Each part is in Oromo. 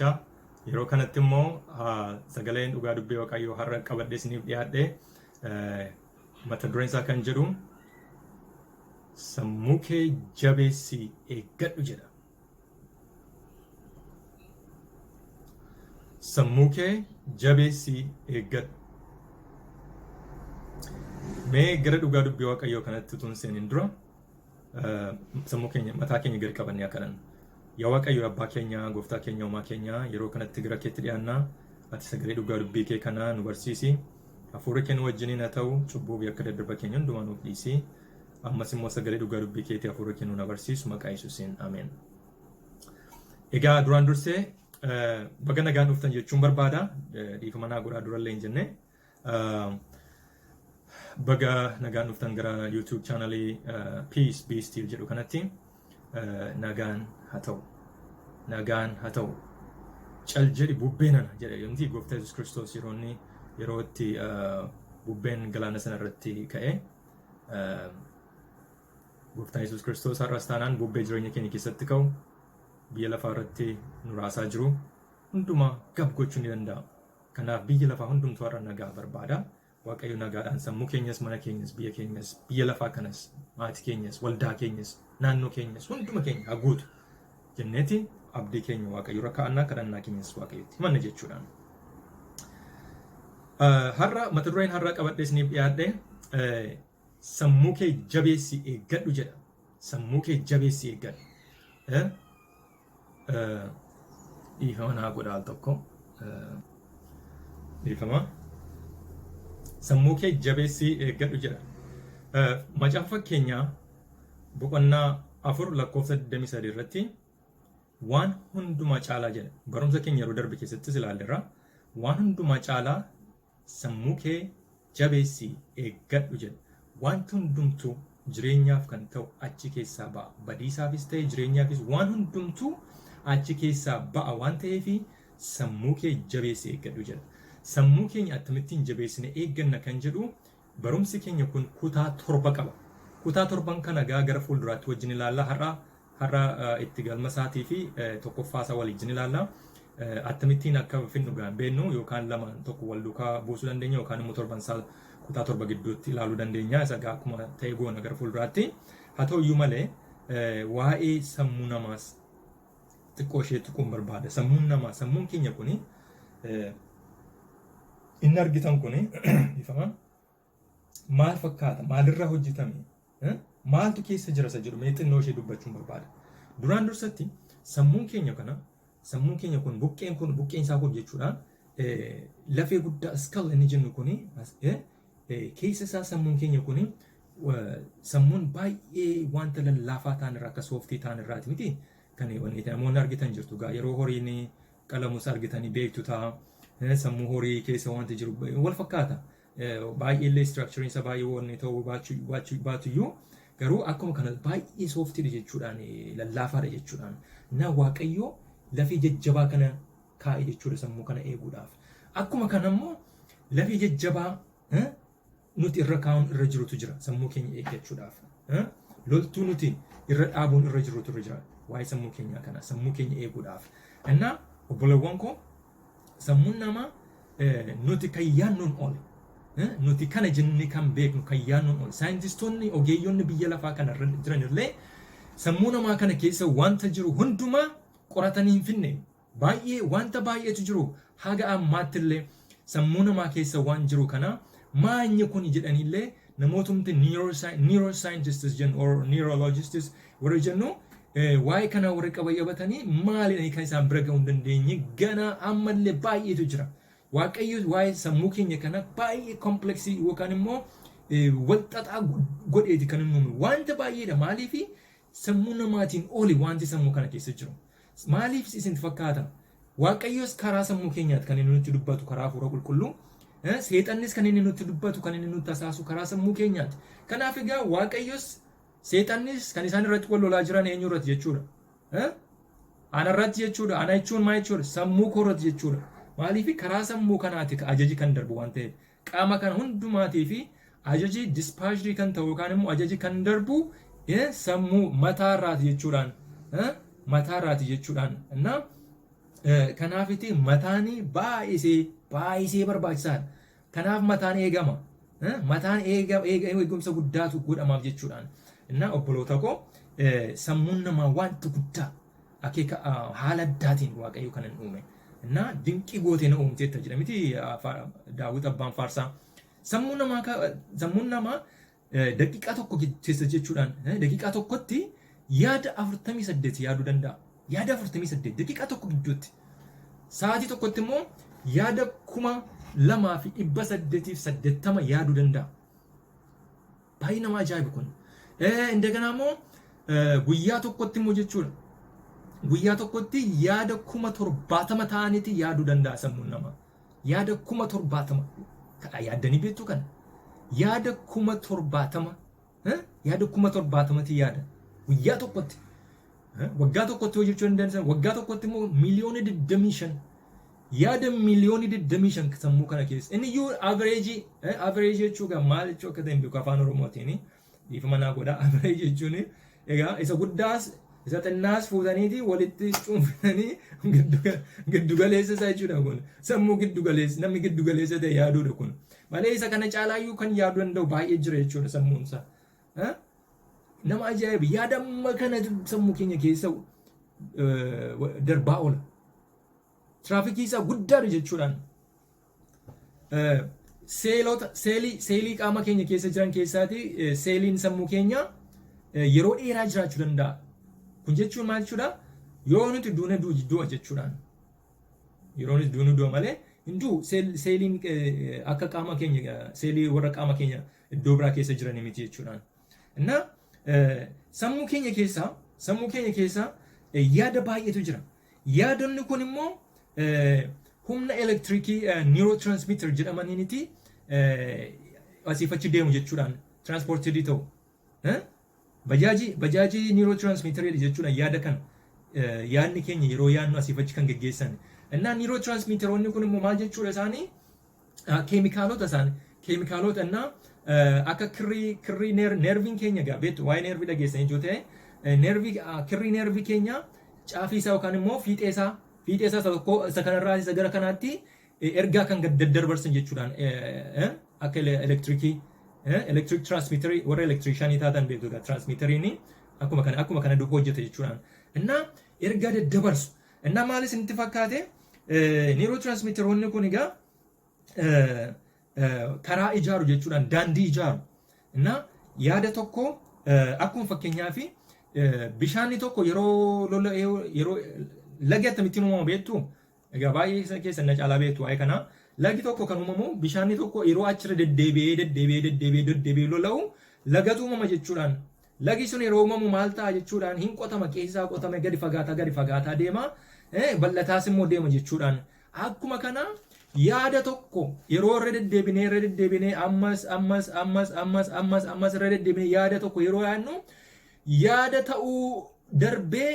jechaa yeroo kanatti immoo sagaleen dhugaa dubbii Waaqayyoo har'a qabadhee isiniif dhiyaadhe mata dureen isaa kan jedhu sammuu kee jabeessi eeggadhu jedha. Sammuu kee jabeessi eeggadhu. Mee gara dhugaa dubbii Waaqayyoo kanatti utuu hin seenin dura sammuu keenya mataa keenya gadi qabannee akka kadhannu. Yaa Waaqayyo abbaa keenya gooftaa keenya uumaa keenya yeroo kanatti gara keetti dhiyaanna ati sagalee dhugaa dubbii kee kana nu barsiisi. Hafuurri kee nu wajjiniin haa ta'u cubbuu fi akka daddarba keenya hundumaa nuuf dhiisi. Ammas immoo sagalee dhugaa dubbii keetii hafuurri kee nu na barsiisu maqaa Yesuusiin ameen. Egaa duraan dursee baga nagaan dhuftan jechuun barbaada. Dhiifama naa godhaa durallee hin jenne. Baga nagaan dhuftan gara YouTube chaanalii Peace Be Still jedhu kanatti nagaan haa ta'u. Nagaan haa ta'u. Cal jedhi bubbee nana jedhe yomti gooftaa Yesuus Kiristoos yeroo inni yeroo itti bubbeen galaana sana irratti ka'e gooftaan Yesuus Kiristoos har'as taanaan bubbee jireenya keenya keessatti ka'u biyya lafaa irratti nu raasaa jiru hundumaa gab gochuu ni danda'a. Kanaaf biyyi lafaa hundumtuu har'a nagaa barbaada. Waaqayyo nagaadhaan sammuu keenyas, mana keenyas, biyya keenyas, biyya lafaa kanas, maatii keenyas, waldaa keenyas, naannoo keenyas, hunduma keenya haa guutu jenneeti abdii keenya Waaqayyo irra kaa'annaa kadhannaa keenyas Waaqayyotti himanna jechuudhaan. Har'a mata dureen har'a qabadhee isiniif dhiyaadhe sammuu kee jabeessi eeggadhu jedha. Sammuu kee jabeessi eeggadhu. Dhiifama naa godha al tokko. Dhiifama. Sammuu kee jabeessii eeggadhu jedha. Macaafa fakkeenyaa boqonnaa 4 lakkoofsa 23 irratti waan hundumaa caalaa jedha. Barumsa keenya yeroo darbe keessattis ilaalleerra. Waan hundumaa caalaa Sammuu kee jabeessii eeggadhu jedha. Wanti hundumtuu jireenyaaf kan ta'u achi keessaa ba'a. Badiisaafis ta'e jireenyaafis waan hundumtuu achi keessaa ba'a waan ta'eef sammuu kee jabeessii eeggadhu jedha. Sammuu keenya akkamittiin jabeessine eegganna kan jedhu barumsi keenya kun kutaa 7 qaba. Kutaa torban kana gaa gara fuulduraatti wajjin ilaalla. Har'a Har'a itti galma isaatii fi tokkoffaa isaa waliijin ilaalla. Akkamittiin akka fidnu gaa hin beeknu yookaan lamaan tokko wal duukaa buusuu dandeenya yookaan immoo torban isaa kutaa 7 gidduutti ilaaluu dandeenya. Isa gaa akkuma ta'e goona gara fuulduraatti. Haa ta'u iyyuu malee waa'ee sammuu namaas xiqqoo ishee tuquun barbaada. Sammuun namaa sammuun keenya kuni inni argitan kuni dhiifama. Maal fakkaata? Maalirraa hojjetame? Maaltu keessa jira isa jedhu mee xinnoo ishee dubbachuun barbaada. Duraan dursatti sammuun keenya kana sammuun keenya kun buqqeen kun buqqeen isaa kun jechuudha lafee guddaa skull inni jennu kun keessa isaa sammuun keenya kun sammuun baay'ee wanta lallaafaa ta'an irraa akka sooftii ta'an irraati miti kan namoonni argitan jirtu gaa yeroo horiin qalamus argitanii beektu ta'a. Sammuu horii keessa wanti jiru wal fakkaata. Baay'ee illee structure isaa baay'ee wanni ta'uu baatuyyuu garuu akkuma kana baay'ee sooftiidha jechuudhaan lallaafaadha jechuudhaan. Na Waaqayyoo lafee jajjabaa kana kaa'e jechuudha sammuu kana eeguudhaaf. Akkuma kana immoo lafee jajjabaa nuti irra kaa'uun irra jirutu jira sammuu keenya eeggachuudhaaf. Loltuu nuti irra dhaabuun irra jirutu irra jira waa'ee sammuu keenyaa kana sammuu keenya eeguudhaaf. Innaa obbolewwan koo sammuun namaa nuti kan yaadnuun ol nuti kana jennee kan beeknu kan yaadnuun ol saayintistoonni ogeeyyonni biyya lafaa kana irra jiran illee sammuu namaa kana keessa wanta jiru hundumaa qoratanii hin finne. Baay'ee wanta baay'eetu jiru haga ammaatti illee sammuu namaa keessa waan jiru kana maanyi kun jedhanii illee namootumti neuroscientists jennu or neurologists warri jennu waa'ee kanaa warri qabayyabatanii maalidha kan isaan bira ga'uu hin dandeenye ganaa ammallee baay'eetu jira. Waaqayyo waa'ee sammuu keenya kana baay'ee kompleksii yookaan immoo walxaxaa godheeti kan inni uume wanta baay'eedha maaliifi sammuu namaatiin oli wanti sammuu kana keessa jiru. Maaliif isin fakkaata? Waaqayyos karaa sammuu keenyaati kan inni nutti dubbatu karaa hafuura qulqulluu. Seexannis kan inni nutti dubbatu kan inni nutti tasaasu karaa sammuu keenyaati. Kanaaf egaa Waaqayyos seexannis kan isaan irratti wal lolaa jiran eenyu irratti jechuudha? Ana irratti jechuudha. Ana jechuun maal jechuudha? Sammuu koo irratti jechuudha. Maaliif karaa sammuu kanaati ajaji kan darbu waan ta'eef. Qaama kana hundumaatii fi ajaji dispaachirii kan ta'u yookaan immoo ajaji kan darbu sammuu mataa irraati jechuudhaan. Mataa irraati jechuudhaan. Innaa Kanaafiti mataani baay'isee baay'isee barbaachisaadha. Kanaaf mataan eegama. Mataan eegumsa guddaatu godhamaaf jechuudhaan. Innaa obboloota koo, sammuun namaa wanta guddaa akeeka haala addaatiin Waaqayyo kan hin uume. Innaa dinqii gootee na uumteetta jedha miti Daawit abbaan faarsaa. Sammuun namaa daqiiqaa tokko keessa jechuudhaan, daqiiqaa tokkotti yaada 48 yaaduu danda'a. Yaada 48 daqiiqaa tokko gidduutti. Sa'aatii tokkotti immoo yaada 2880 yaaduu danda'a. Baay'ee nama ajaa'ibu kun. Indaganaa immoo guyyaa tokkotti immoo jechuudha. Guyyaa tokkotti yaada 70,000 ta'aniiti yaaduu danda'a sammuun namaa. Yaada 70,000. Yaaddanii beektuu kana? Yaada 70,000. Yaada 70,000ti yaada. Guyyaa tokkotti. Waggaa tokkotti hojjechuu hin dandeessan. Waggaa tokkotti immoo miiliyoona 25. Yaada miiliyoona 25 sammuu kana keessa. Inni iyyuu average jechuu egaa maal jechuu akka ta'e hin beeku afaan Oromootiin. Dhiifama naa godha. Average jechuun egaa isa guddaas isa xinnaas fuutaniiti walitti cuunfitanii giddu galeessa isaa jechuudha kun. Sammuu giddu galeessa, namni giddu galeessa ta'e yaaduudha kun. Malee isa kana caalaayyuu kan yaaduu danda'u baay'ee jira jechuudha sammuun isaa. Nama ajaa'iba, yaada amma kana sammuu keenya keessa darbaa oola. Tiraafikii isaa guddaadha jechuudhaan. Seelota, seelii qaama keenya keessa jiran keessaati seeliin sammuu keenya yeroo dheeraa jiraachuu danda'a. Kun jechuun maal jechuudha? Yoo nuti duune du'a jechuudhaan. Yeroo nuti duune du'a malee hin du'u seeliin akka qaama keenya, seelii warra qaama keenya iddoo biraa keessa jiranii miti jechuudhaan. Innaa sammuu keenya keessa yaada baay'eetu jira. Yaadonni kun immoo humna elektirikii neurotransmitter jedhamaniiniti asiif achi deemu jechuudhaan, transported ta'u. Bajaajii neurotransmitterii jechuudhaan yaada kana yaadni keenya yeroo yaadnu asiif achi kan geggeessan. Innaa neurotransmitteroonni kun immoo maal jechuudha? Isaanii keemikaalota, isaanii keemikaalota. Innaa akka kirrii neerviin keenya gaa beektu, waa'ee neervii dhageessanii jiru ta'e, neervii, kirrii neervii keenya caafii isaa yookaan immoo fiixee isaa isa tokko isa kanarraa isa gara kanaatti ergaa kan gad daddarbarsan jechuudhaan, akka elektirikii, electric transmitterii, warra electricianii taatan beektu, transmitteriin akkuma kana hojjeta jechuudhaan. Innaa ergaa daddabarsu. Innaa maal isinitti fakkaate neurotransmitteroonni kun? Egaa karaa ijaaru jechuudhaan, daandii ijaaru. Innaa yaada tokko, akkuma fakkeenyaa fi bishaanni tokko yeroo lola'ee, yeroo lagi akkamittiin uumama beektu? Egaa baay'ee keessa na caalaa beektu waa'ee kanaa. Lagi tokko kan uumamu bishaanni tokko yeroo achirra deddeebi'ee deddeebi'ee deddeebi'ee deddeebi'ee lola'u lagatu uumama jechuudhaan. Lagi sun yeroo uumamu maal ta'a jechuudhaan? Hin qotama, keessaa qotame, gadi fagaataa gadi fagaataa deema, bal'ataas immoo deema jechuudhaan. Akkuma kana yaada tokko yeroo irra deddeebinee irra deddeebinee, ammas ammas ammas ammas ammas ammas irra deddeebinee yaada tokko yeroo yaadnu, yaada ta'uu darbee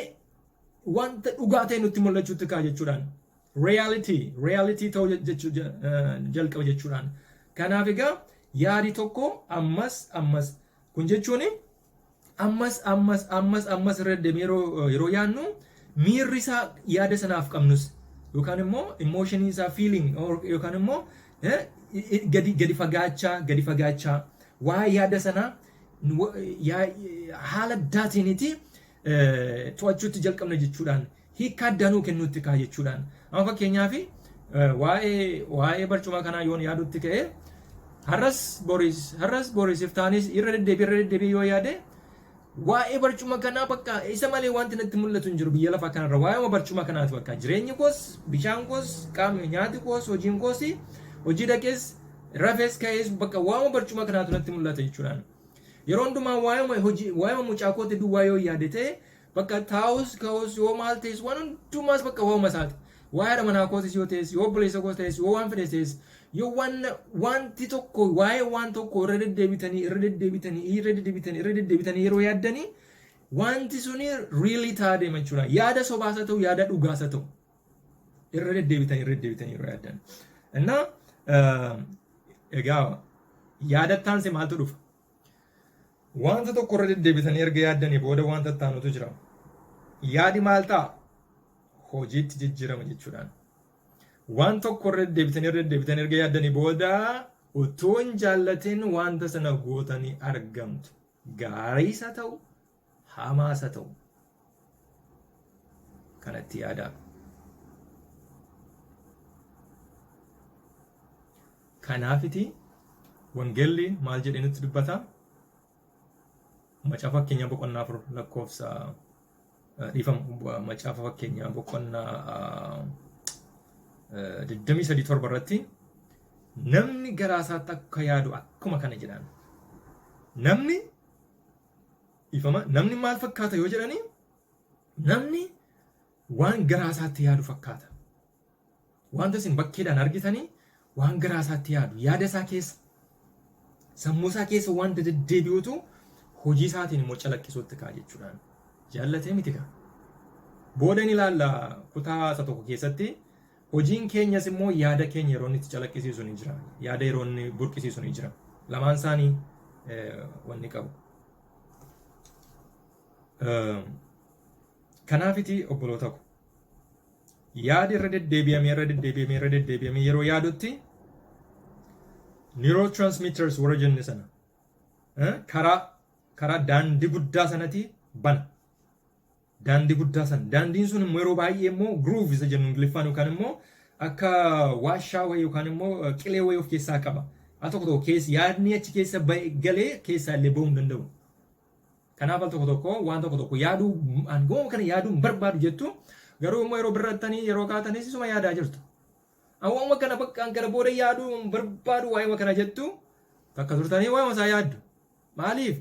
wanta dhugaa ta'e nutti mul'achuutti ka'a jechuudhaan. Reality ta'uu jalqaba jechuudhaan. Kanaaf egaa yaadi tokko ammas ammas, kun jechuun ammas ammas ammas ammas irra deddeebinee yeroo yaadnu, miirri isaa yaada sanaaf qabnus yookaan immoo emotionii isaa, feeling, yookaan immoo gadi gadi fagaachaa gadi fagaachaa waa'ee yaada sanaa haala addaatiiniti to'achuutti jalqabna jechuudhaan, hiikka addaa nuu kennuutti ka'a jechuudhaan. Amma fakkeenyaaf waa'ee barcuma kanaa yoon yaadutti ka'e, har'as boris iftaanis irra deddeebi'ee irra deddeebi'ee yoo yaade, waa'ee barcuma kanaa bakka isa malee wanti natti mul'atu hin jiru biyya lafaa kanarra. Waa'ee barcuma kanaati bakka jireenyi koos, bishaan koos, qaamni nyaati koos, hojiin koos, hojii dhaqees rafees ka'ees bakka waa'ee barcuma kanaatu natti mul'ata jechuudhaan. Yeroo hundumaa waa'ee hojii, waa'ee mucaa kootti duwwaa yoo yaade ta'e, bakka taa'us ka'us, yoo maal ta'es, waan hundumaas bakka waa'uma isaati. Waa'ee haadha manaa kootis yoo ta'es, yoo obboleessa koos ta'es, yoo waan fedhes ta'es, yoo waan wanti tokko, waa'ee waan tokko irra deddeebitanii irra deddeebitanii irra deddeebitanii irra deddeebitanii yeroo yaaddanii, wanti suni really ta'aa deema jechuudha. Yaada sobaas haa ta'u, yaada dhugaas haa ta'u, irra deddeebitanii irra deddeebitanii yeroo yaaddan. Innaa egaa yaadattaanse maaltu dhufa? Wanta tokko irra deddeebitanii erga yaaddanii booda wanta itti aanutu jira. Yaadi maal ta'a? hojiitti jijjiirama jechuudhaan. Waan tokko irra deddeebitanii irra deddeebitanii erga yaaddanii booda utuu hin jaallatin wanta sana gootanii argamtu. Gaariis haa ta'u, hamaas haa ta'u. Kanatti yaadaa. Kanaafiti wangeelli maal jedhee nutti dubbata? Macaafa Fakkeenyaa boqonnaa 4 lakkoofsa dhiifama Macaafa Fakkeenyaa boqonnaa 23 7 irratti namni garaa isaatti akka yaadu akkuma kana jedhaan. Namni dhiifama namni maal fakkaata yoo jedhani namni waan garaa isaatti yaadu fakkaata. Wanta isin bakkeedhaan argitanii waan garaa isaatti yaadu, yaada isaa keessa, sammuu isaa keessa wanta deddeebi'utu hojii isaatiin immoo calaqqisuutti ka'a jechuudhaan. Jaallatee miti kaa. Booda ni ilaalla kutaa isa tokko keessatti hojiin keenyas immoo yaada keenya yeroo inni itti calaqqisiisu ni jira. Yaada yeroo inni burqisiisu ni jira. Lamaan isaanii wanni qabu. Kanaafiti obboloota ko yaadi irra deddeebi'amee irra deddeebi'amee irra deddeebi'amee yeroo yaadutti neurotransmitters warra jenne sana karaa karaa daandii guddaa sanati bana. Daandii guddaa sana. Daandiin sun immoo yeroo baay'ee immoo groove isa jennu Ingiliffaan yookaan immoo akka waashaa wayii yookaan immoo qilee wayii of keessaa qaba. Al tokko tokko keessa yaadni achi keessa galee keessaa illee ba'uu hin danda'u. Kanaaf al tokko tokko waan tokko tokko yaaduu an gooma kana yaaduu hin barbaadu jettu garuu immoo yeroo birrattanii yeroo kaatanis isuma yaadaa jirtu. An waanuma kana bakka an kana booda yaaduu hin barbaadu waa'ima kana jettu takka turtanii waa'ima isaa yaaddu. Maaliif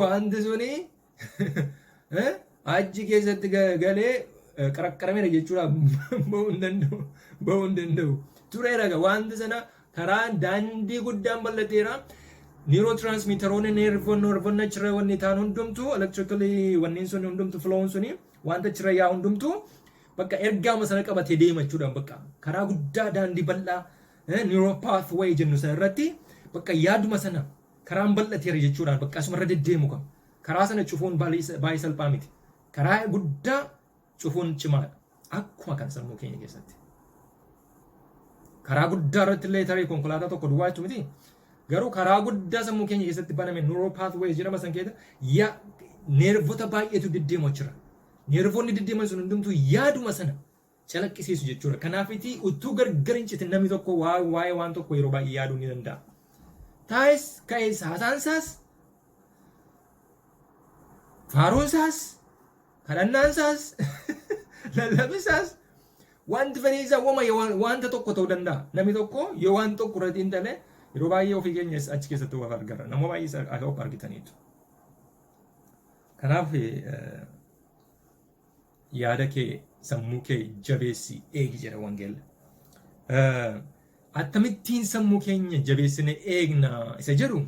wanti suni achi keessatti galee qaraqqarameera jechuudha ba'uu hin danda'u ba'uu hin danda'u. Tureera egaa wanti sana karaan daandii guddaan bal'ateera. Niirootiraansmiitaroonni neervoonni nervoonni achirra wanni ta'an hundumtuu elektirikali wanniin sun hundumtuu filoon suni wanta achirra yaa'u hundumtuu bakka ergaama sana qabatee deema jechuudha bakka karaa guddaa daandii bal'aa niiroo pathway jennu sana irratti bakka yaaduma sana karaan bal'ateera jechuudhaan bakka asumarra deddeemu kan karaa sana cufuun baay'ee salphaa miti. Karaa guddaa cufuun cimaadha. Akkuma kan sammuu keenya keessatti. Karaa guddaa irratti illee tarii konkolaataa tokko duwwaa jechuun miti. Garuu karaa guddaa sammuu keenya keessatti baname neuro pathways jedhama san keessa ya neervota baay'eetu deddeemu achirra. Neervonni deddeeman sun hundumtuu yaaduma sana calaqqisiisu jechuudha. Kanaafiti utuu gargar hin citin namni tokko waa'ee waan tokko yeroo baay'ee yaaduu ni danda'a. Taa'es ka'es haasaan isaas faaruun isaas kadhannaan isaas lallabni isaas wanti fedhii isaa wama wanta tokko ta'uu danda'a. Namni tokko yoo waan tokko irratti hin taane yeroo baay'ee ofii keenya achi keessatti of argarra. Nama baay'ee I hope argitaniitu. Kanaaf yaada kee sammuu kee jabeessi eegi jedha wangeelli. Akkamittiin sammuu keenya jabeessine eegna isa jedhu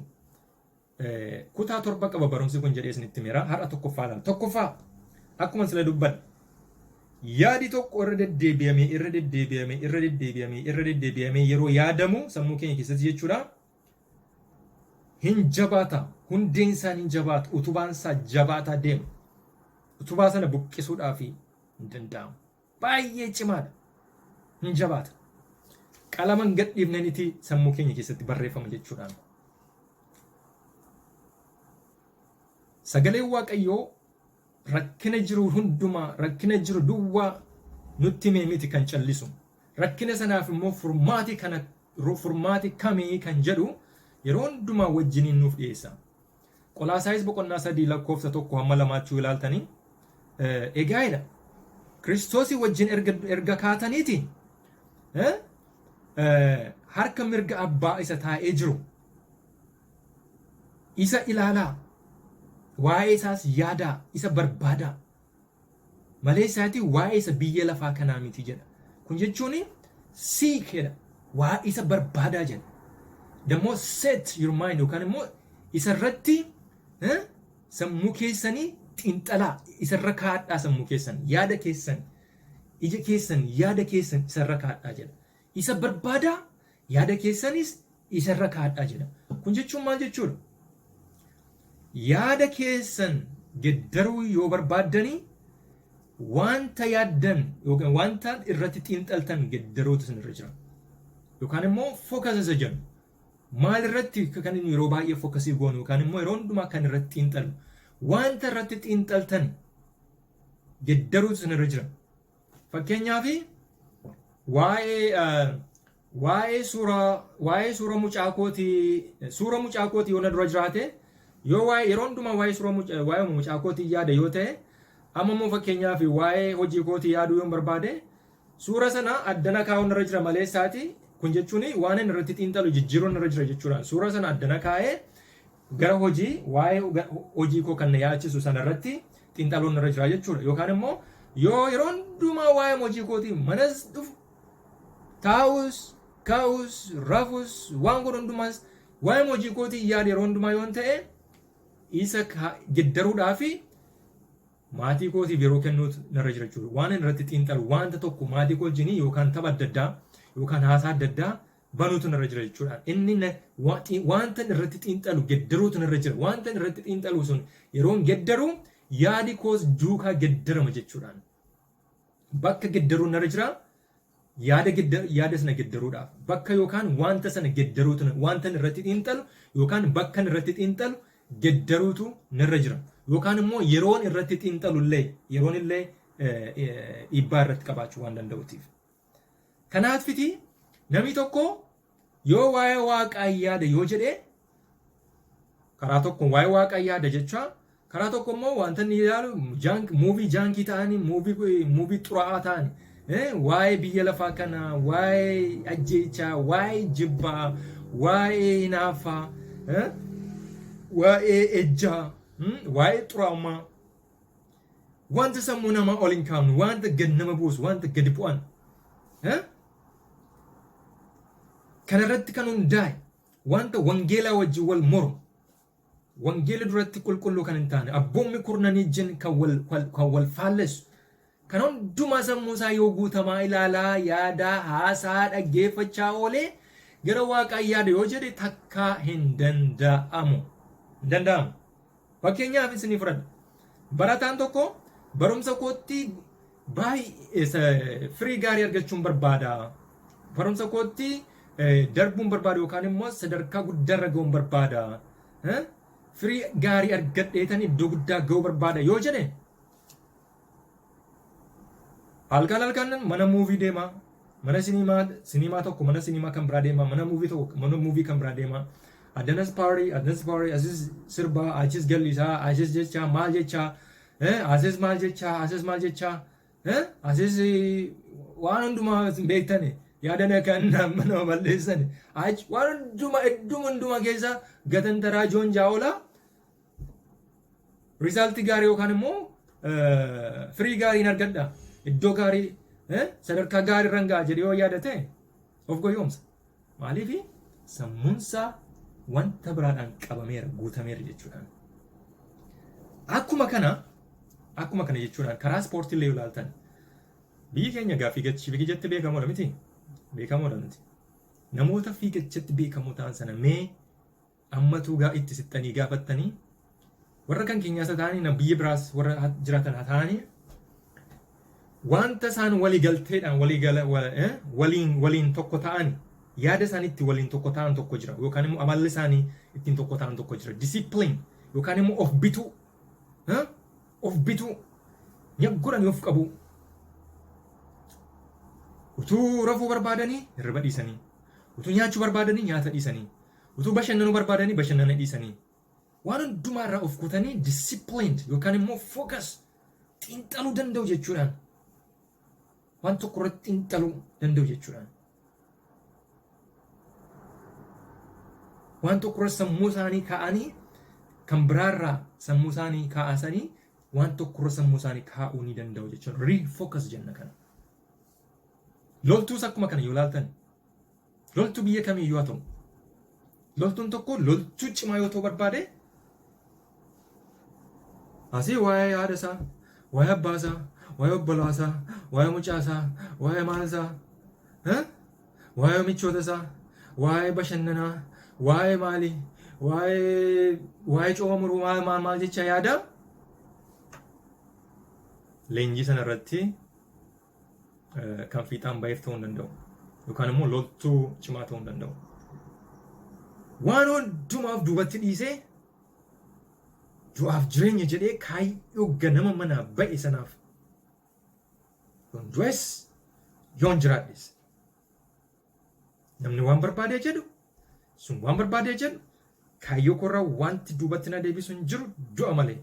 kutaa 7 qaba barumsi kun jedhee isinitti himeera. Har'a tokkoffaa ilaala. Tokkoffaa akkuma sila dubbadhe yaadi tokko irra deddeebi'amee irra deddeebi'amee irra deddeebi'amee irra deddeebi'amee yeroo yaadamu sammuu keenya keessatti jechuudha. Hin jabaata. Hundeen isaa hin jabaata. Utubaan isaa jabaataa deema. Utubaa sana buqqisuudhaaf hin danda'amu. Baay'ee cimaadha. Hin jabaata. Qalama hin gadhiifneniti sammuu keenya keessatti barreeffama jechuudhaan. Sagaleen Waaqayyoo rakkina jiru hundumaa, rakkina jiru duwwaa nutti himee miti kan callisu. Rakkina sanaaf immoo furmaati kana furmaati kamii kan jedhu yeroo hundumaa wajjiniin nuuf dhiyeessa. Qolaasaayis boqonnaa 3 lakkoofsa 1 hamma lamaatti yoo ilaaltanii egaa jedha Kiristoosii wajjin erga kaataniiti harka mirga abbaa isa taa'ee jiru isa ilaalaa waa'ee isaas yaadaa isa barbaadaa malee isaatii waa'ee isa biyya lafaa kanaa miti jedha. Kun jechuun seek jedha. Waa isa barbaadaa jedha. Dammoo set your mind yookaan immoo isa irratti sammuu keessanii xiinxalaa isarra kaa'adhaa sammuu keessan yaada keessan ija keessan yaada keessan isarra kaa'adhaa jedha. Isa barbaadaa yaada keessanis isarra kaa'adhaa jedha. Kun jechuun maal jechuudha? Yaada keessan geddaruu yoo barbaaddanii Wanta yaaddan yookaan wanta irratti xiinxaltan geddaruutu isinirra jira. Yookaan immoo focus isa jennu. Maal irratti kan inni yeroo baay'ee focus goonu yookaan immoo yeroo hundumaa kan irratti xiinxallu. Wanta irratti xiinxaltan geddaruutu isinirra jira. Fakkeenyaaf waa'ee suura mucaa kootii yoo na dura jiraate, yoo waa'ee yeroo hundumaa waa'ee mucaa kootii yaada yoo ta'e, amma immoo fakkeenyaaf waa'ee hojii kootii yaaduu yoo barbaade, suura sana addana kaa'uun irra jira malee isaati. Kun jechuun waan inni irratti xiinxalu jijjiiruun irra jira jechuudha. Suura sana addana kaa'ee gara hojii, waa'ee hojii koo kan na yaachisu sana irratti xiinxaluun irra jira jechuudha. Yookaan immoo yoo yeroo hundumaa waa'ee hojii kootii manas dhufu, taa'us, ka'us, rafus, waan godhu hundumaas waa'ee hojii kootii yaada yeroo hundumaa yoon ta'e, isa geddaruudhaa fi maatii kootiif yeroo kennuutu narra jira jechuudha. Waan inni irratti xiinxalu wanta tokko maatii koo wajjin yookaan tapha adda addaa yookaan haasaa adda addaa banuutu narra jira jechuudha. Inni wanta irratti xiinxalu geddaruutu narra jira. Wanta irratti xiinxalu sun yeroon geddaru yaadi koos duukaa geddarama jechuudhaan. Bakka geddaruun narra jira, yaada sana geddaruudhaaf bakka yookaan wanta sana geddaruutu, wanta irratti xiinxalu yookaan bakka irratti xiinxalu geddaruutu narra jira. Yookaan immoo yeroon irratti xiinxalu illee, yeroon illee dhiibbaa irratti qabaachuu waan danda'uutiif. Kanaafiti namni tokko yoo waa'ee waaqaa yaada yoo jedhee, karaa tokko waa'ee waaqaa yaada jecha, karaa tokko immoo wanta inni ilaalu movie junk ta'anii, movie xuraa'aa ta'anii, waa'ee biyya lafaa kana, waa'ee ajjeechaa, waa'ee jibbaa, waa'ee hinaaffaa, waa'ee ejjaa, waa'ee xuraa'ummaa, wanta sammuu namaa ol hin kaafne, wanta gad nama buusu, wanta gadi bu'an kanarratti kan hundaa'e, wanta wangeelaa wajjin wal mormu, wangeela duratti qulqulluu kan hin taane, abboommi kurnanii wajjin kan wal faallessu kan hundumaa sammuu isaa yoo guutamaa ilaalaa, yaadaa, haasaa, dhaggeeffachaa oolee gara waaqaa yaada yoo jedhe, takkaa hin danda'amu. Hin danda'amu. Fakkeenyaaf isinii fudhadha. Barataan tokko barumsa kootti baay'ee firii gaarii argachuun barbaada. Barumsa kootti darbuun barbaada yookaan immoo sadarkaa guddaarra ga'uun barbaada. Firii gaarii argadheetan iddoo guddaa ga'uu barbaada yoo jedhe, halkan halkan mana movie deema. Mana siniimaa tokko, mana siniimaa kan biraa deema. Mana movie tokko, mana movie kan biraa deema. Addanas party, addanas party, asis sirbaa, achis gallisaa, achis jechaa, maal jechaa, asis maal jechaa, asis maal jechaa, asis waan hundumaa beektani yaadana kan nama balleessan waan hundumaa idduma hundumaa keessa gatantaraa joon jaa'ola, result gaarii yookaan immoo firii gaarii argadha, iddoo gaarii, sadarkaa gaarii irra ga'a jedhee yoo yaadate, of goyoomsa. Maaliif? Sammuunsaa wanta biraadhaan qabameera, guutameera jechuudhaan. Akkuma kana jechuudhaan karaa ispoortii illee yoo ilaaltan, biyyi keenya gaa fiigichatti beekamoodha miti? Beekamoodha miti? Namoota fiigichatti beekamoo ta'an sana mee ammatuu gaa itti sittanii gaafattanii, warra kan keenyaas haa ta'anii, biyya biraas warra jiraatan haa ta'anii, wanta isaan walii galteedhaan walii gala waliin waliin tokko ta'an, yaada isaanii itti waliin tokko ta'an tokko jira, yookaan immoo amalli isaanii ittiin tokko ta'an tokko jira. Discipline yookaan immoo of bituu, of bituu, godhanii of qabu. Utuu rafuu barbaadanii hirriba dhiisanii, utuu nyaachuu barbaadanii nyaata dhiisanii, utuu bashannanuu barbaadanii bashannana dhiisanii, waan hundumaa irraa of kutanii, disciplined yookaan immoo focus, xiinxaluu danda'u jechuudhaan, waan tokko irratti xiinxaluu danda'u jechuudhaan, waan tokko irratti sammuu isaanii kaa'anii, kan biraarraa sammuu isaanii kaa'asanii, waan tokko irra sammuu isaanii kaa'uu ni danda'u jechuudha. Refocus jenna kana. Loltuus akkuma kana yoo ilaaltan, loltuu biyya kamiiyyuu haa ta'u, loltuun tokko loltuu cimaa yoo ta'u barbaade, asii waa'ee haadha isaa, waa'ee abbaa isaa, waa'ee obbolaa isaa, waa'ee mucaa isaa, waa'ee maal isaa, waa'ee michoota isaa, waa'ee bashannanaa, waa'ee maalii, waa'ee cooma muruu, maal maal maal jecha yaada. Leenjii sana irratti kan fiixaan ba'eef ta'uu hin danda'u. Yookaan immoo loltuu cimaa ta'uu hin danda'u. Waan hundumaaf duubatti dhiisee du'aaf jireenya jedhee kaayyoo ganama manaa ba'e sanaaf yoon du'es yoon jiraadhes namni waan barbaadee jedhu sun waan barbaadee jedhu kaayyoo koorraa wanti duubatti na deebisu hin jiru du'a malee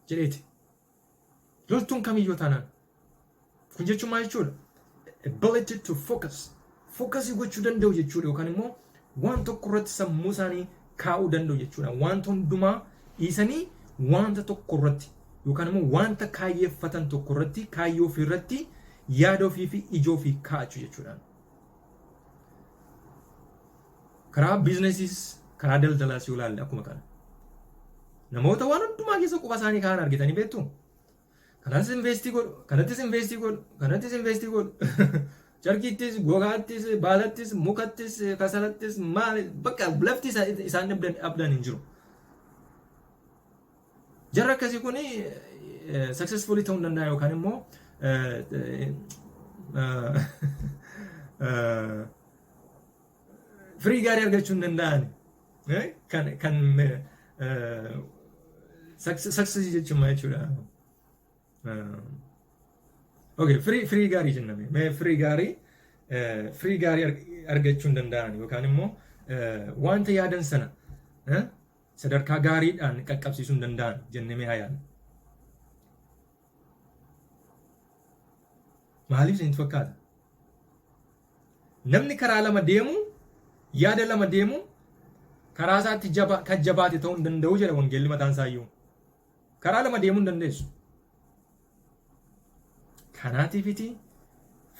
jedheeti. Loltuun kamiyyuu taanaan. Kun jechuun maal jechuudha? Ability to focus. Focusii gochuu danda'u jechuudha yookaan immoo waan tokko irratti sammuu isaanii kaa'uu danda'u jechuudha. Wanta hundumaa dhiisanii wanta tokko irratti yookaan immoo wanta kaayyeeffatan tokko irratti kaayyoo ofii irratti yaada ofii fi ija ofii kaa'achuu jechuudha. Karaa biizinesiis karaa daldalaas yoo ilaalle akkuma kana. Namoota waan hundumaa keessa quba isaanii kaa'an argitanii beektu. Kanas investii godhu, kanattis investii godhu, kanattis investii godhu. Carqiittis, gogaattis, baalattis, mukattis, kasalattis, maali bakka lafti isaan dhabdan hin jiru. Jarri akkasii kun successfully ta'uu hin danda'a yookaan immoo firii gaarii argachuu hin danda'an. Kan success jechuun maal jechuudha? Okay, firii gaarii jenname. Mee firii gaarii argachuu hin danda'an yookaan immoo wanta yaadan sana sadarkaa gaariidhaan qaqqabsiisuu hin danda'an jennee mee haa yaadnu. Maaliif isinitti fakkaata? Namni karaa lama deemu, yaada lama deemu, karaa isaatti jaba, kan jabaate ta'uu hin danda'u jedha wangeelli mataan isaa iyyuu. Karaa lama deemuu hin dandeessu. Kanaatiifiti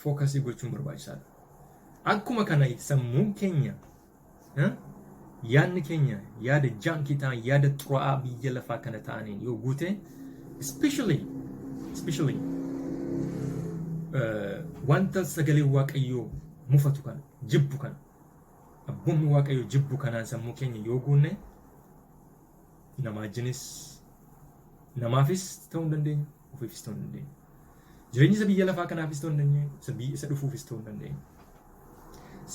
focusii gochuun barbaachisaadha. Akkuma kana sammuun keenya, yaadni keenya yaada junkii ta'an, yaada xuraa'aa biyya lafaa kana ta'aniin yoo guute, especially wanta sagalee Waaqayyoo mufatu kana, jibbu kana, abboommi Waaqayyoo jibbu kanaan sammuu keenya yoo guunne, nama wajjinis namaafis ta'uu hin dandeenyu, ofiifis ta'uu hin dandeenyu. Jireenya isa biyya lafaa kanaafis ta'uu hin dandeenyu, isa biyya isa dhufuufis ta'uu hin dandeenyu.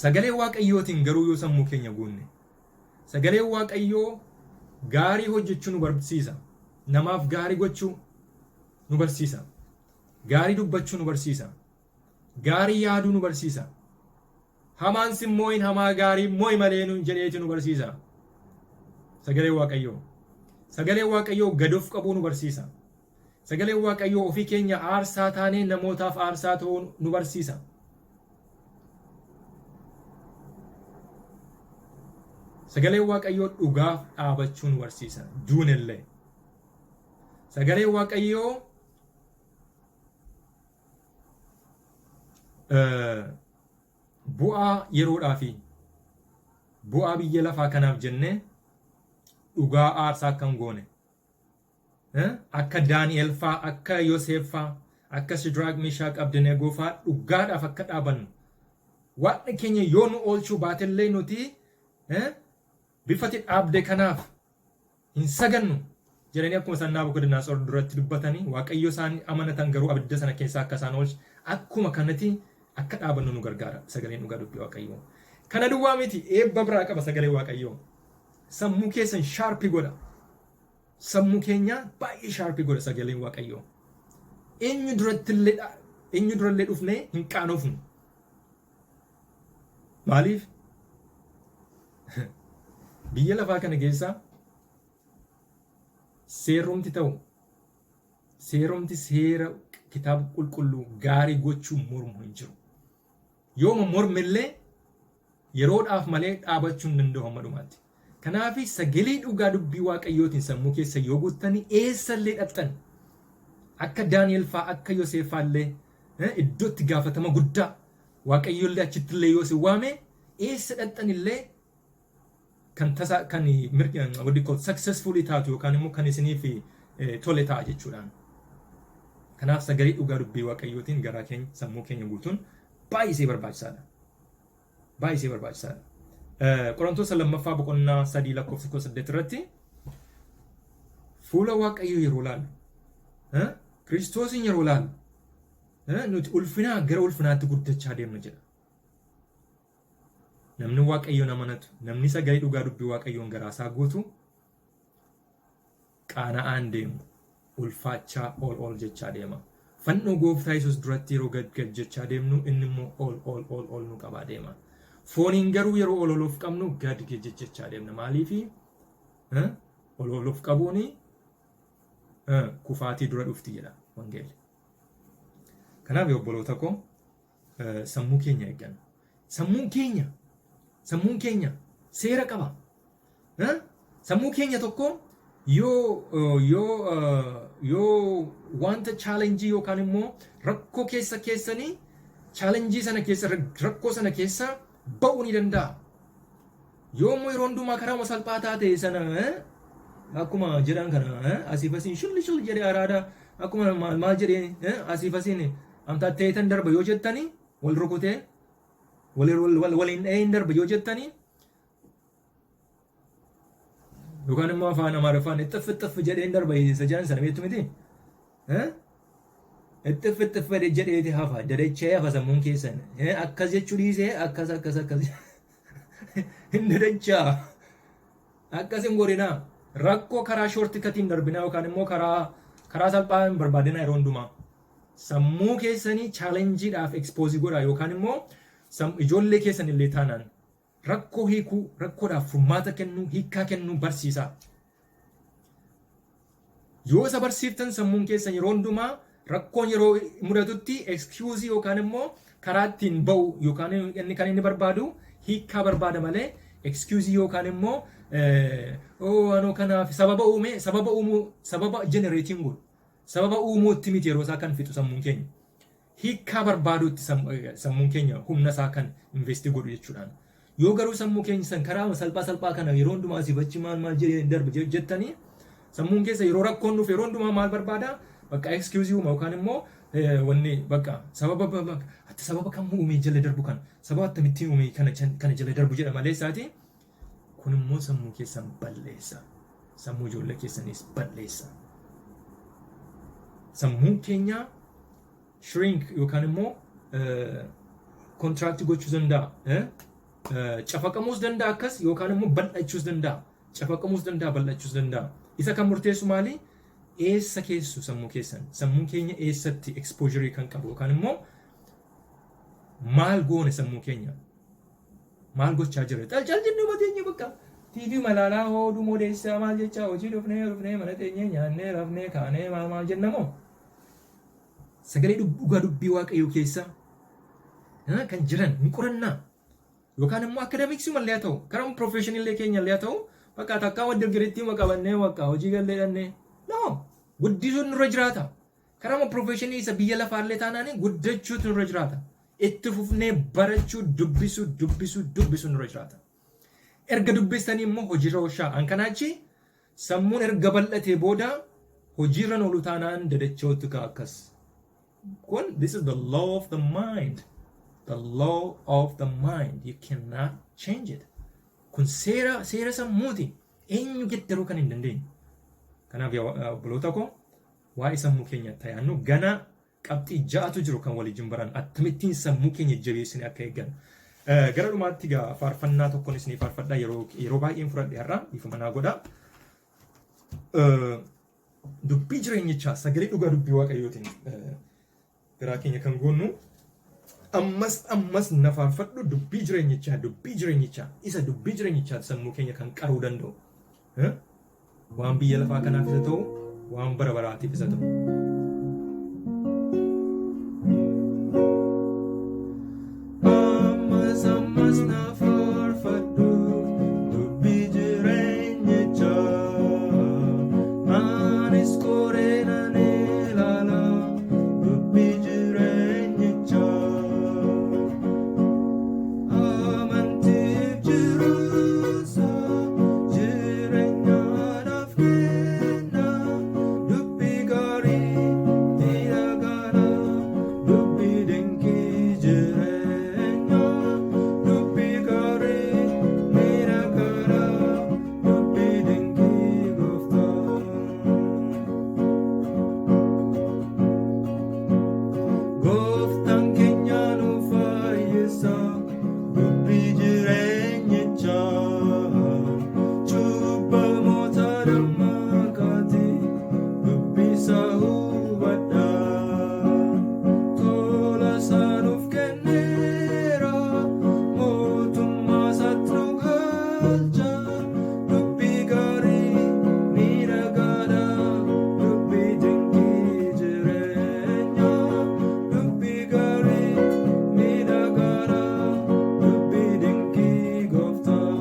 Sagalee Waaqayyootiin garuu yoo sammuu keenya guunne, sagalee Waaqayyoo gaarii hojjechuu nu barsiisa. Namaaf gaarii gochuu nu barsiisa. Gaarii dubbachuu nu barsiisa. Gaarii yaaduu nu barsiisa. Hamaan sin moo'in, hamaa gaarii moo'i malee nu jedheeti nu barsiisa. Sagalee Waaqayyoo. Sagalee Waaqayyoo gad of qabuu nu barsiisa. Sagaleen Waaqayyoo ofii keenya aarsaa taanee namootaaf aarsaa ta'uu nu barsiisa. Sagaleen Waaqayyoo dhugaaf dhaabachuu nu barsiisa. Duunellee. Sagaleen Waaqayyoo bu'aa yeroodhaa fi bu'aa biyya lafaa kanaaf jennee dhugaa aarsaa akka hin goone, akka Daani'el faa, akka Yoseef faa, akka Sidraaq, Mishaaq, Abdinegoo faa dhugaadhaaf akka dhaabannu, Waaqni keenya yoo nu oolchuu baatellee nuti bifati dhaabde kanaaf hin sagannu jedhanii akkuma isaan Naabukadnaatsor duratti dubbatanii, Waaqayyo isaan amanatan garuu abidda sana keessaa akka isaan oolche, akkuma kanatti akka dhaabannu nu gargaara sagaleen dhugaa dubbii Waaqayyoo. Kana duwwaa miti, eebba biraa qaba sagalee Waaqayyoo. Sammuu keessan sharpii godha. Sammuu keenya baay'ee sharpii godha sagaleen Waaqayyoo. Eenyu durallee dhufnee hin qaanofnu. Maaliif? Biyya lafaa kana keessa seerrumti ta'u, seerumti seera kitaaba qulqulluu gaarii gochuu mormu hin jiru. Yooma mormellee yeroodhaaf malee dhaabachuu hin danda'u hamma dhumaatti. Kanaaf sagalee dhugaa dubbii Waaqayyootiin sammuu keessa yoo guuttanii eessallee dhaqxan, akka Daani'el fa'aa, akka Yoseef fa'aa illee iddoo itti gaafatama guddaa Waaqayyollee achitti illee yoo si waame, eessa dhaqxan illee kan tasa kan what do you call successfully taatu yookaan immoo kan isiniif tole ta'a jechuudhaan. Kanaaf sagalee dhugaa dubbii Waaqayyootiin garaa keenya, sammuu keenya guutuun baay'isee barbaachisaadha. Baay'isee barbaachisaadha. Qorontoota lammaffaa boqonnaa 3 lakkoofsa 18 irratti fuula Waaqayyoo yeroo laallu Kiristoosiin yeroo ilaallu nuti ulfinaa gara ulfinaatti guddachaa deemna jedha. Namni Waaqayyoon amanatu, namni sagalee dhugaa dubbii Waaqayyoon garaasaa guutu qaana'aan deemu, ulfaachaa ol ol jechaa deema. Fannoo gooftaa Yesuus duratti yeroo gad gad jechaa deemnu inni immoo ol ol ol ol nu qabaa deema. Fooniin garuu yeroo ol ol of qabnu gad gad jechaa deemna. Maaliifi ol ol of qabuuni kufaatii dura dhufti jedha wangeelli. Kanaaf obboloota koo, sammuu keenya eegganna. Sammuun keenya seera qaba. Sammuu keenya tokko yoo wanta challenge yookaan immoo rakkoo keessa keessanii challenge sana keessa, rakkoo sana keessa ba'uu ni danda'a. Yoo immoo yeroo hundumaa karaa salphaa taate sana, akkuma jedhan kana, asiif asiin shulli shulli jedhee araada akkuma maal maal jedhee asiif asiin amtaatteetan darba yoo jettanii, wal rukutee waliin dhahee hin darba yoo jettanii, yookaan immoo afaan Amaariffaan ixxif ixxif jedhee hin darba isa jedhan sana beektu miti? Ixxif ixxif jedheeti hafa, dadachee hafa sammuun keessan. Akkas jechuu dhiisee akkas akkas akkas hin dadachaa. Akkas hin godhinaa. Rakkoo karaa shortcutiin darbinaa yookaan immoo karaa salphaa hin barbaadinaa yeroo hundumaa. Sammuu keessanii challengeiidhaaf expose godhaa, yookaan immoo ijoollee keessan illee taanaan rakkoo hiikuu, rakkoodhaaf furmaata kennuu, hiikkaa kennuu barsiisaa. Yoo isa barsiiftan, sammuun keessan yeroo hundumaa rakkoon yeroo mudatutti excuse yookaan immoo karaa ittiin ba'u yookaan inni kan inni barbaadu hiikkaa barbaada malee excuse yookaan immoo anoo kanaaf sababa uume, sababa uumuu, sababa generating godhu, sababa uumuutti miti yeroo isaa kan fixu sammuun keenya. Hiikkaa barbaaduutti sammuun keenya humna isaa kan invest godhu jechuudhaan. Yoo garuu sammuu keenya san karaa salphaa salphaa kana yeroo hundumaa asii achi maal maal jedhee darbe jettanii, sammuun keessa yeroo rakkoon dhufe yeroo hundumaa maal barbaada? Bakka excuse uuma yookaan immoo wanni bakka sababa ati sababa kam uumee jala darbu kana, sababa akkamittiin uumee kana jala darbu jedha malee isaati. Kun immoo sammuu keessan balleessa. Sammuu ijoollee keessaniis balleessa. Sammuun keenya shrink yookaan immoo contract gochuu danda'a. Cafaqamuus danda'a akkas, yookaan immoo bal'achuus danda'a. Cafaqamuus danda'a, bal'achuus danda'a. Isa kan murteessu maali? Eessa keessu sammuu keessan? Sammuun keenya eessatti exposure kan qabu yookaan immoo maal goone, sammuu keenya? Maal gochaa jira? Cal jennee mateenya bakka TV malaalaa hooduu modeessaa maal jechaa hojii dhufnee mana teenyee nyaannee rafnee kaanee maal maal jennamoo? Sagalee dhugaa dubbii Waaqayyoo keessa kan jiran ni qorannaa. Yookaan immoo academicsii mallee haa ta'u, karaa professionillee keenya illee haa ta'u, bakka takkaa wadda giritti qabannee bakka hojii gallee dhannee. No, guddisuun nurra jiraata. Karaa professionii isa biyya lafaallee taanaan guddachuutu nurra jiraata. Itti fufnee barachuu, dubbisuu, dubbisuu, dubbisuu nurra jiraata. Erga dubbistanii immoo hojiirra oolchaa. An kanaachi sammuun erga bal'atee booda hojiirra oolu taanaan dadachootti ka'a akkas. Kun this is the law of the mind. The law of the mind. You cannot change it. Kun seera sammuuti. Eenyu geddaruu kan hin dandeenye. Kanaaf obboloota koo, waa'ee sammuu keenya tayaannu gana qabxii ja'atu jiru kan waliin baran, akkamittiin sammuu keenya jabeessine akka eeggan. Gara dhumaatti egaa faarfannaa tokkoon isinii faarfadhaa, yeroo baay'een fudhadhe har'a, dhiifama naa godha. Dubbii jireenyichaa, sagalee dhugaa dubbii Waaqayyootiin garaa keenya kan goonnu, ammas ammas na faarfadhu dubbii jireenyichaa, dubbii jireenyichaa, isa dubbii jireenyichaa sammuu keenya kan qaruu danda'u. Waan biyya lafaa kanaaf isa ta'u, waan bara baraatiif isa ta'u. Ammas ammas na faarfadhu dubbii jireenyichaa, anis qoree nan ilaala dubbii jireenyichaa. Amantiif jiruusa jireenyaadhaaf kenna dubbii gaarii. Dubbii jireenyichaa, cubbamoota dammaqaati, dubbisaa hubadhaa. Tola isaa nuuf kenneera, mootummaa isaatti nu galcha. Dubbii gaarii miidhagaadha, dubbii dinqii jireenyaa. Dubbii gaarii miidhagaadha, dubbii dinqii gooftaa.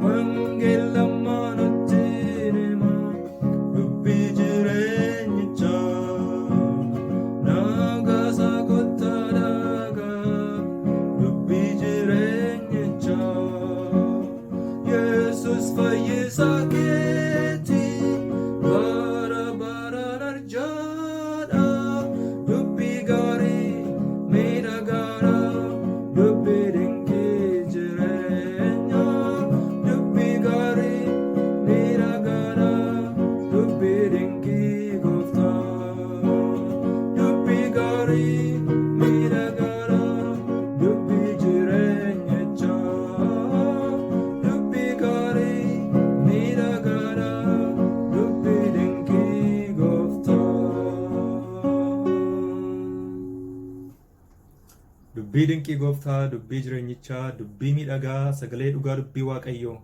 Wangeela nutti hima, dubbii jireenyichaa. Nagaa kottaa dhagaa, dubbii jireenyichaa. Yesus fayyisaa keeti, bara baraan arjaadha. Dubbii gaarii miidhagaadha, dubbii dinqii jireenyaa. Dubbii gaarii miidhagaadha, dubbii dinqii gooftaa. Dubbii gaarii miidhagaadha, dubbii jireenyichaa. Dubbii gaarii miidhagaadha, dubbii dinqii gooftaa. Dubbii dinqii gooftaa, dubbii jireenyichaa, dubbii miidhagaa, sagalee dhugaa dubbii Waaqayyoo.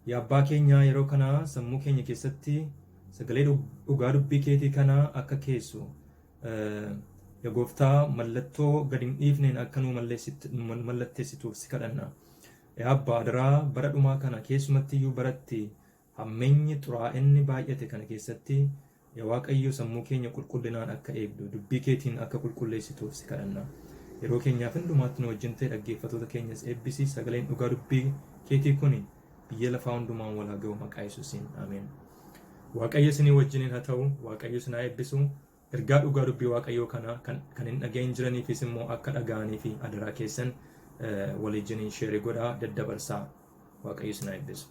Yaa abbaa keenya, yeroo kana sammuu keenya keessatti sagalee dhugaa dubbii keetii kana akka keessu, yaa gooftaa, mallattoo gad hin dhiifneen akka nu mallatteessituuf si kadhanna. Yaa abbaa, adaraa bara dhumaa kana, keessumatti iyyuu baratti hammeenyi xuraa'inni baay'ate kana keessatti, yaa Waaqayyo, sammuu keenya qulqullinaan akka eegdu, dubbii keetiin akka qulqulleessituuf si kadhanna. Yeroo keenyaaf hundumaatti nu wajjin ta'e, dhaggeeffatoota keenyas eebbisi. Sagaleen dhugaa dubbii keetii kun biyya lafaa hundumaan wal haa ga'u, maqaa Yesuusiin. Ameen. Waaqayyo isinii wajjiniin haa ta'u. Waaqayyo isin haa eebbisu. Ergaa dhugaa dubbii Waaqayyoo kana kan hin dhaga'in jiraniifis immoo akka dhaga'anii fi adaraa keessan waliijiniin share godhaa, daddabarsaa. Waaqayyo isin haa eebbisu.